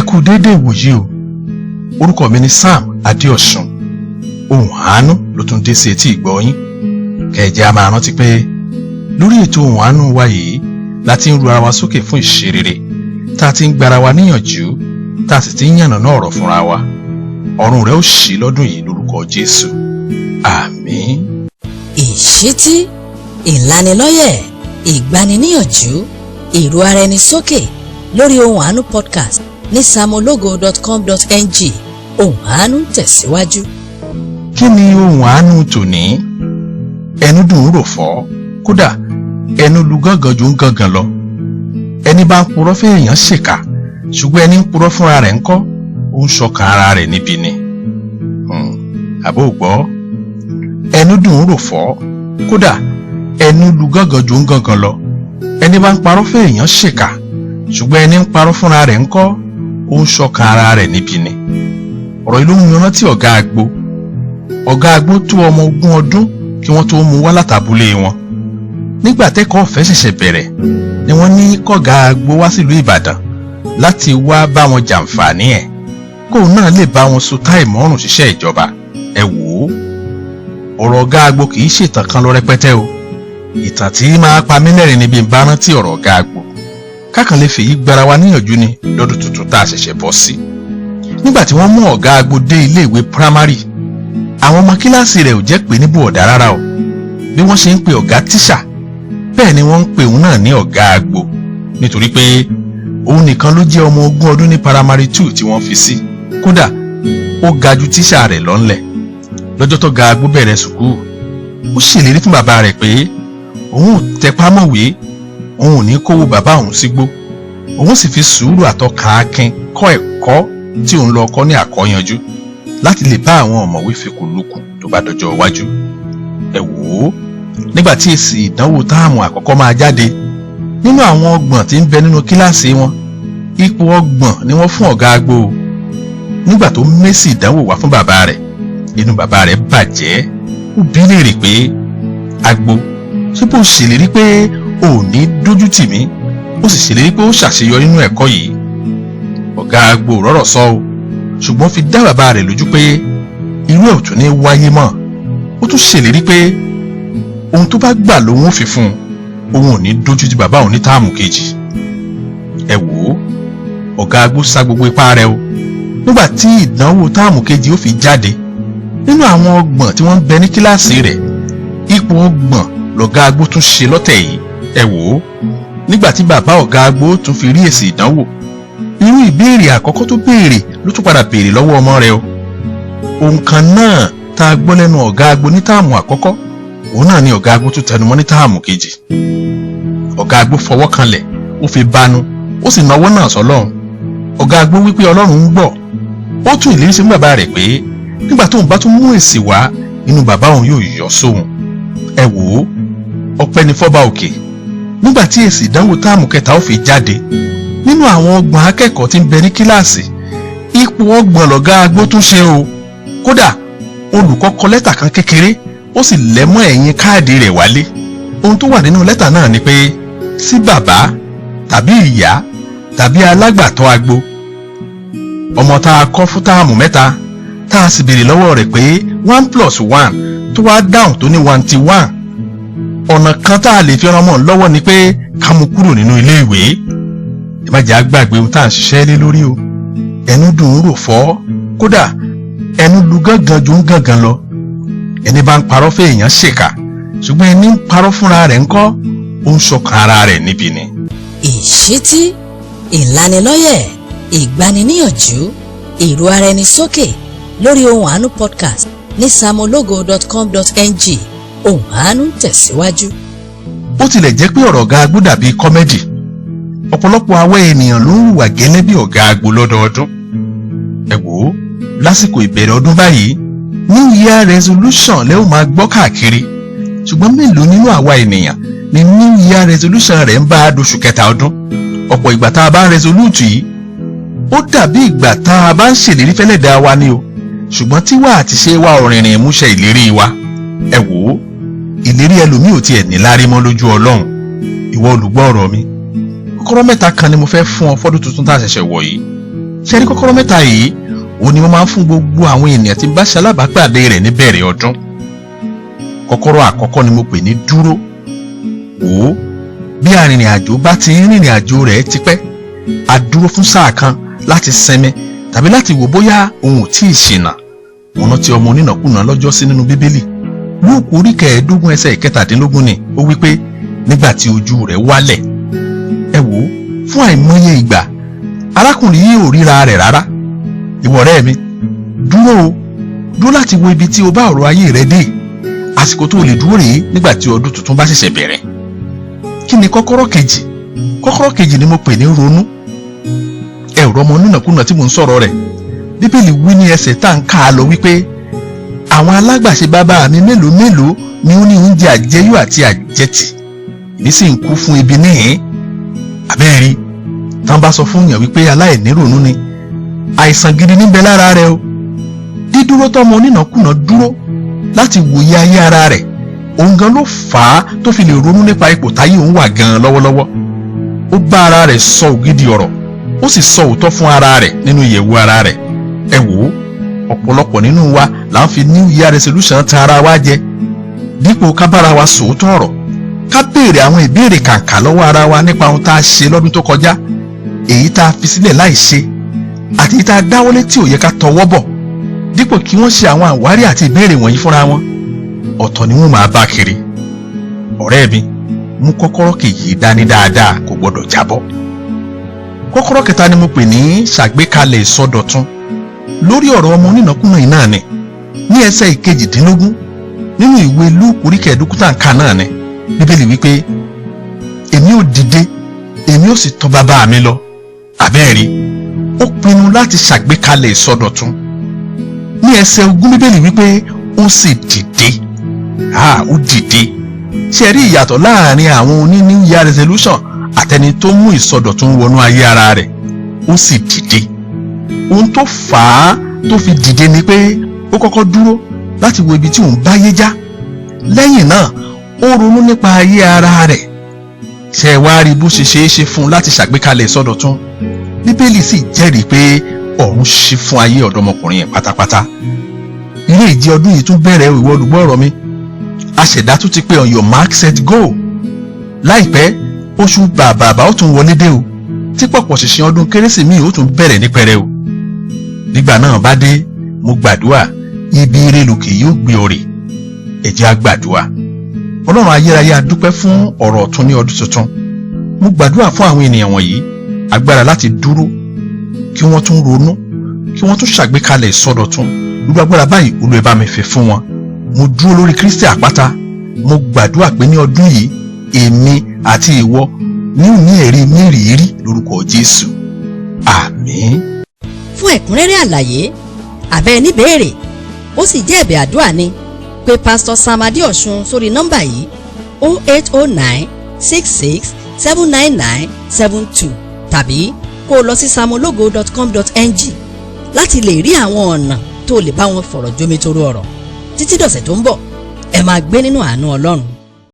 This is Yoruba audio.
Kú déédéé ìwòyí o. Orúkọ mi ni Sam Adéọ̀sùn. Ohùn Àánú ló tún dé sí etí ìgbọ́ yín. Kẹ̀jẹ́ a máa rántí pé lórí ètò Ohùn Àánú wa yìí la ti ń ru ara wa sókè fún ìṣerere, tá a ti ń gbara wa níyànjú, tá a sì ti ń yànnàná ọ̀rọ̀ fúnra wa. Ọ̀run rẹ̀ ó ṣí lọ́dún yìí lórúkọ Jésù. Àmín. Ìṣítí, ìlanilọ́yẹ̀, ìgbaniníyànjú, ìró ara ẹni sókè lórí Ohùn Àánú podcast ní samologo.com.ng. Ohùn Àánú ń tẹ̀síwájú. Kí ni Ohùn Àánú tòní? Ẹnu dùn ún rò fọ́, kódà ẹnu lu gángan ju ń gángan lọ. Ẹni bá ń purọ́ fún èèyàn ṣèkà, ṣùgbọ́n ẹni ń purọ́ fúnra rẹ̀ ńkọ́, ó ń ṣọkàn ara rẹ̀ níbi ni. Àbó gbọ́, ẹnu dùn ún rò fọ́, kódà ẹnu lu gángan ju ń gángan lọ. Ẹni bá ń parọ́ fún èèyàn ṣèkà, ṣùgbọ́n ẹni ń parọ́ fúnra rẹ̀ ńkọ́, ó ń ṣọkàn ara rẹ̀ níbi ni. Ọ̀rọ̀ yìí ló mú mi rántí ọ̀gá agbo. Ọ̀gá agbo tó ọmọ 20 ọdún kí wọ́n tó mú wá látàbúlé wọn. Nígbà tẹ́kọ̀ọ́ ọ̀fẹ́ ṣẹ̀ṣẹ̀ bẹ̀rẹ̀ ni wọ́n ní kọ̀gá agbo wá sílùú Ìbàdàn láti wá bá wọn jàǹfààní ẹ̀, kóun náà lè bá wọn so táì mọ́rùn ṣiṣẹ́ ìjọba. Ẹ wò ó, ọ̀rọ̀ ọ̀gá agbo kì í ṣètàn kan lọ rẹpẹtẹ o. Ìtàn tí máa pa mí lẹ́rìn níbi ń bá rántí ọ̀rọ̀ ọ̀gá agbo. Kákan lè fèyí gbára wa níyànjú ni lọ́dún tuntun tá a ṣẹ̀ṣẹ̀ bọ́ sí. Nígbà tí wọ́n mú ọ̀gá agbo dé iléèwé primary, àwọn ọmọ kíláàsì rẹ̀ ò jẹ́ pé ní bùọ̀dá rárá o. Bí wọ́n ṣe ń pe ọ̀gá tíṣà, bẹ́ẹ̀ ni wọ́n ń pe òun náà ní ọ̀gá agbo, nítorí pé òun nìkan ló jẹ́ ọmọ 20 ọdún ní primary 2 tí wọ́n fi sí. Kódà ó ga ju tíṣà rẹ̀ lọ́nlẹ̀. Lọ́jọ́ tó ga agbo bẹ̀rẹ̀ sùkúù, ó ṣèlérí fún bàbá rẹ̀ pé òun ò tẹpá mọ̀wé, òun ò ní kówó bàbá òun sígbó, òun sì fi sùúrù àtọkàn akin kọ́ ẹ̀kọ́ tí òun lọ kọ́ ní àkọ́yanjú láti lè bá àwọn ọ̀mọ̀wé fikùnlukùn tó bá dọjọ́ iwájú. Ẹ wò ó, nígbà tí èsì ìdánwò táàmù àkọ́kọ́ máa jáde, nínú àwọn 30 tí ń bẹ nínú kíláàsì wọn, ipò 30 ni wọ́n fún ọ̀gá agbo. Nígbà tó mésì ìdánwò wá fún bàbá rẹ̀, inú bàbá rẹ̀ bàjẹ́. Ó bi léèrè pé, agbo, ṣé bó ṣèlérí pé ò ní dójú tì mí, ó sì ṣèlérí pé ó ṣàṣeyọrí nínú ẹ̀kọ́ yìí? Ọ̀gá agbo rọ́rọ̀ sọ o, ṣùgbọ́n fi dá bàbá rẹ̀ lójú pé irú ẹ̀ ò tún ní wáyé mọ́. Ó tún ṣèlérí pé ohun tó bá gbà lòun ò fi fún un, òun ò ní dójú tì bàbá òun ní táàmù kejì. Ẹ wò ó, ọ̀gá agbo sá gbogbo ipá rẹ̀ o. Nígbà tí ìdánwò táàmù kejì ó fi jáde, nínú àwọn 30 tí wọ́n ń bẹ ní kíláàsì rẹ̀, ipò 30 lọ̀gá agbo tún ṣe lọ́tẹ̀ yìí. Ẹ wò ó, nígbà tí bàbá ọ̀gá agbo tún fi rí èsì ìdánwò, irú ìbéèrè àkọ́kọ́ tó béèrè ló tún padà béèrè lọ́wọ́ ọmọ rẹ̀ o. Ohun kan náà tá a gbọ́ lẹ́nu ọ̀gá agbo ní táàmù àkọ́kọ́, òun náà ni ọ̀gá agbo tún tẹnumọ́ ní táàmù kejì. Ọ̀gá agbo fọwọ́ kanlẹ̀, ó fi banu, ó sì nawọ́ náà sọ́lọ́run. Ọ̀gá agbo wípé Ọlọ́run ń gbọ́. Ó tún ìlérí sí bàbá rẹ̀ pé nígbà tóun bá tún mú èsì wá, inú bàbá òun yóò yọ sóhun. Ẹ wò ó, ọpẹ́ ni fọ́ba òkè. Nígbà tí èsì ìdánwò táàmù kẹta ó fi jáde, nínú àwọn 30 akẹ́kọ̀ọ́ tí ń bẹ ní kíláàsì, ipò 30 lọ̀gá agbo tún ṣe o. Kódà olùkọ́ kọ lẹ́tà kan kékeré, ó sì lẹ̀ mọ́ ẹ̀yìn káàdì rẹ̀ wálé. Ohun tó wà nínú lẹ́tà náà ni pé sí bàbá tàbí ìyá tàbí alágbàtọ́ agbo, ọmọ tá a kọ́ fún táàmù 3, tá a sì béèrè lọ́wọ́ rẹ̀ pé 1 + 1 tó wá dáhùn tó ní 1 ti 1. Ọ̀nà kan tá a lè fi ran ọmọ lọ́wọ́ ni pé ká mú kúrò nínú ilé ìwé. Ẹ má jẹ́ àgbàgbé ohun tá à ń ṣiṣẹ́ lé lórí o. Ẹnu dùn ún rò fọ́, kódà ẹnu lu gángan ju ń gángan lọ. Ẹni bá ń parọ́ fún èèyàn ṣèkà, ṣùgbọ́n ẹni ń parọ́ fúnra rẹ̀ ńkọ́, ó ń ṣọkàn ara rẹ̀ níbi ni. Ìṣítí, ìlanilọ́yẹ̀, ìgbaniníyànjú, ìró ara ẹni sókè lórí Ohùn Àánú podcast ní samologo.com.ng. Ohùn Àánú ń tẹ̀síwájú. Ó tilẹ̀ jẹ́ pé ọ̀rọ̀ ọ̀gá agbo dàbí kọ́mẹ́dì, ọ̀pọ̀lọpọ̀ àwọn ènìyàn ló ń hùwà gẹ́lẹ́ bí ọ̀gá agbo lọ́dọọdún. Ẹ wò ó, lásìkò ìbẹ̀rẹ̀ ọdún báyìí, New Year resolution lẹ́ ò máa gbọ́ káàkiri. Ṣùgbọ́n mélòó nínú àwa ènìyàn ni New Year resolution rẹ̀ ń bá a dóṣù kẹta ọdún? Ọ̀pọ̀ ìgbà tá a bá ń resolute yìí, ó dàbí ìgbà tá a bá ń ṣèlérí fẹ́lẹ́dàá wa ni o. Ṣùgbọ́n tí wà àti ṣe wa ọ̀rìnrìn ìmúṣẹ ìlérí wa. Ẹ wò ó, ìlérí ẹlòmíì ò tiẹ̀ ní lárí mọ́ lójú Ọlọ́run. Ìwọ olùgbọ́ ọ̀rọ̀ mi, kọ́kọ́rọ́ 3 kan ni mo fẹ́ fún ọ fọ́dún tuntun tá a ṣẹ̀ṣẹ̀ wọ̀ yìí. Ṣe rí kọ́kọ́rọ́ mẹ́ta yìí, òun ni mo máa ń fún gbogbo àwọn ènìyàn tí ń bá ṣalábàápàdé rẹ̀ níbẹ̀rẹ̀ ọdún. Kọ́kọ́rọ́ àkọ́kọ́ ni mo pè ní dúró. Wò ó, bí arìnrìn àjò bá ti ń rìnrìn àjò rẹ̀ tipẹ́, a dúró fún sáà kan láti sinmi tàbí láti wò bóyá òun ò tíì ṣìnà. Mo rántí ọmọ onínàkúnà lọ́jọ́ sí nínú Bíbélì. Lúùkù orí 15 ẹsẹ̀ 17 ni ó wí pé nígbà tí ojú rẹ̀ wálẹ̀. Ẹ wò ó, fún àìmọye ìgbà arákùnrin yìí ò ríra rẹ̀ rárá. Ìwọ ọ̀rẹ́ mi, dúró o, dúró láti wo ibi tí o bá ọ̀rọ̀ ayé rẹ dé. Àsìkò tó o lè dúró rèé nígbà tí ọdún tuntun bá ṣẹ̀ṣẹ̀ bẹ̀rẹ̀. Kí ni kọ́kọ́rọ́ kejì? Kọ́kọ́rọ́ kejì ni mo pè ní ronú. Ẹ ò rọmọ onínàkúnà tí mò ń sọ̀rọ̀ rẹ̀. Bíbélì wí ní ẹsẹ̀ tá à ń kà á lọ wípé àwọn alágbàṣe bàbá mi mélòó mélòó ni ó ní oúnjẹ àjẹyó àti àjẹtì, èmi sì ń kú fún ebi níhìn. Àbẹ́ẹ̀rí tán bá sọ fún yàn wípé aláìnírònú ni, àìsàn gidi níbẹ̀ lára rẹ̀ o. Dídúró tọmọ onínàkúnà dúró láti wòye ayé ara rẹ̀, òun gan ló fà á tó fi lè ronú nípa ipò táyé òun wà gan lọ́wọ́lọ́wọ́. Ó bá ara rẹ̀ sọ ògidì ọ̀rọ̀, ó sì sọ òótọ́ fún ara rẹ̀ nínú ìyẹ̀wò ara rẹ̀. Ẹ wò ó, ọ̀pọ̀lọpọ̀ nínú wa là ń fi New Year resolution tan ara wa jẹ. Dípò ká bára wa sòótọ́ ọ̀rọ̀, ká béèrè àwọn ìbéèrè kàǹkà lọ́wọ́ ara wa nípa ohun tá a ṣe lọ́dún tó kọjá, èyí tá a fi sílẹ̀ láì ṣe, àti èyí tá a dáwọ́lé tí ò yẹ ká tọwọ́ bọ̀. Dípò kí wọ́n ṣe àwọn àwárí àti ìbéèrè wọ̀nyí fúnra wọn, ọ̀tọ̀ ni wọ́n máa bá kiri. Ọ̀rẹ́ mi, mú kọ́kọ́rọ́ kejì dání dáadáa, kò gbọ́dọ̀ jábọ́. Kọ́kọ́rọ́ kẹta ni mo pè ní ṣàgbékalẹ̀ ìsọdọ̀tun. Lórí ọ̀rọ̀ ọmọ onínàkúnà yìí náà ni, ní ẹsẹ̀ 18 nínú ìwé Lúùkù orí 15 tá à ń kà náà ni, Bíbélì wípé èmi ò dìde, èmi ò sì tọ̀ bàbá mi lọ. Àbẹ́ẹ̀rí, ó pinnu láti ṣàgbékalẹ̀ ìsọdọ̀tun. Ní ẹsẹ̀ 20 Bíbélì wípé ó sì dìde. Ó dìde. Ṣé ẹ rí ìyàtọ̀ láàrin àwọn oní New Year resolution àtẹni tó mú ìsọdọ̀tun wọnú ayé ara rẹ̀? Ó sì dìde. Ohun tó fà á tó fi dìde ni pé ó kọ́kọ́ dúró láti wo ibi tí òun bá yé já. Lẹ́yìn náà ó ronú nípa ayé ara rẹ̀. Ṣé ẹ wá rí bó ṣe ṣeé ṣe fún un láti ṣàgbékalẹ̀ ìsọdọ̀tun? Bíbélì sì jẹ́rìí pé ọ̀run ṣí fún ayé ọ̀dọ́mọkùnrin yẹn pátápátá. Ilé ìjẹ ọdún yìí tún bẹ̀rẹ̀. Ìwọ olùgbọ́ ọ̀rọ̀ mi, aṣẹ̀dá tún ti pé on your mark set go. Láìpẹ́ oṣù bàbàbà ó tún wọlé dé o, tí pọ̀pọ̀ ṣìnṣìn ọdún kérésìmí ó tún bẹ̀rẹ̀ ní pẹrẹu. Nígbà náà bá dé, mo gbàdúrà ibi ire lòkè yóò gbé ọrẹ. Ẹ jẹ́ á gbàdúrà. Ọlọ́run ayérayé, a dúpẹ́ fún ọ̀rọ̀ ọ̀tun ní ọdún tuntun. Mo gbàdúrà fún àwọn ènìyàn wọ̀nyí, agbára láti dúró, kí wọ́n tún ronú, kí wọ́n tún ṣàgbékalẹ̀ ìsọdọ̀tun. Irú agbára báyìí, Olúwa bá mi fi fún wọn. Mo dúró lórí Kristi àpáta. Mo gbàdúrà pé ní ọdún yìí, èmi àti ìwọ ní òní ẹ̀rí mérìírí lórúkọ Jésù. Àmín. Fún ẹ̀kúnrẹ́rẹ́ àlàyé àbẹ́ níbèèrè, ó sì jẹ́ ẹ̀bẹ̀ àdúrà ni, pé Pásítọ̀ Sam Adéọ̀sùn sórí nọ́mbà yìí: 0809 66 799 72, tàbí kó o lọ sí samologo.com.ng láti lè rí àwọn ọ̀nà tó lè bá wọn fọ̀rọ̀ jómitoro ọ̀rọ̀. Títí dọ̀sẹ̀ tó ń bọ̀, ẹ máa gbé nínú àánú Ọlọ́run.